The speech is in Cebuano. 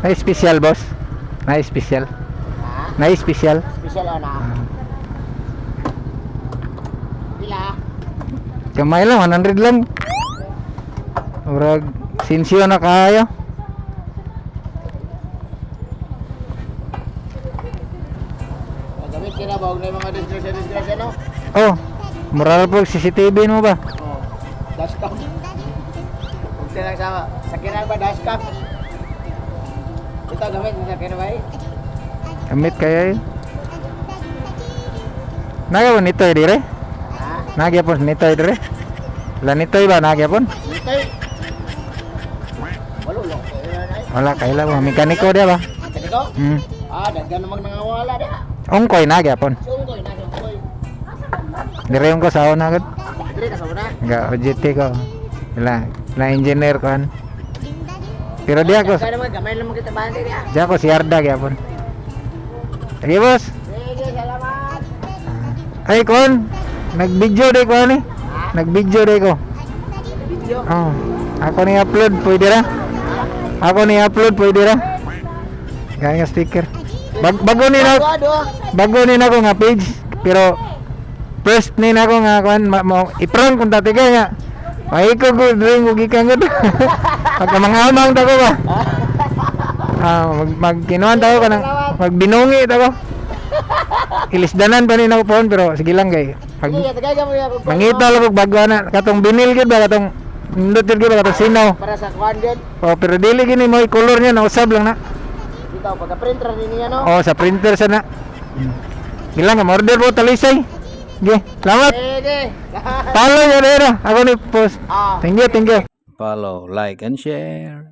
Na special, boss. Na special. Ha? Na special. Special o na. Pila? Kamay lang, 100 lang. Murag sinsyo na kayo. Gamit ka na ba? Huwag na yung mga disgrasya, disgrasya, no? Oh, mural po CCTV mo ba? Oh, dashcam. Huwag ka lang sa sakyanan ba, dashcam? Ito, gamit sa sakyanan ba eh? Gamit kayo eh. Nagyapon nito eh, dire. Ha? Nagyapon nito eh, dire. La nitoy ba nagyapon? Ito eh. Walo lang. Wala kaila ba mekaniko dia ba? Ganito? Ah, daghan namang nangawala dia. Ongkoy nagyapon. Sungkoy na, sungkoy. Dire yung ko sa una gud. Dire ka sa una. Ga OJT ko. La la engineer ko an. Pero dia ko Daghan naman, gamay lang kita bante dia. dia ko si Arda gyapon. Sige, boss. Sige, salamat. Ay kon, nag-video day ko ani. Ha? Nag-video day ko. Video. Oh. Ako ni upload pwede ra. Ako ni upload pwede ra. Gaya nga sticker. Bago ni na Bago, do. bago ni nako nga page pero first ni nako nga kuan ma, mo i-prank kung dati ka nga. Maiko ko drink ko gikan gud. Pagka mga amang ta ko ba. Ah, magkinuan ta ko kanang magbinungi ta ko. Ilisdanan pa ni nako phone pero sige lang kay. Pag, Sige, tagay ka mo yan. mangita lang og bago na katong binil gid ba katong nindot gid ba katong sinaw. Para sa kuan din. Oh, pero dili gini mo color niya nausab lang na. Dito, pagka-print ra ni niya, no? Oh, sa printer sana. Gilang ka order po talisay. Ge, salamat. Sige. Follow ya dera. Ako ni post. Ah. Thank you, thank you. Follow, like, and share.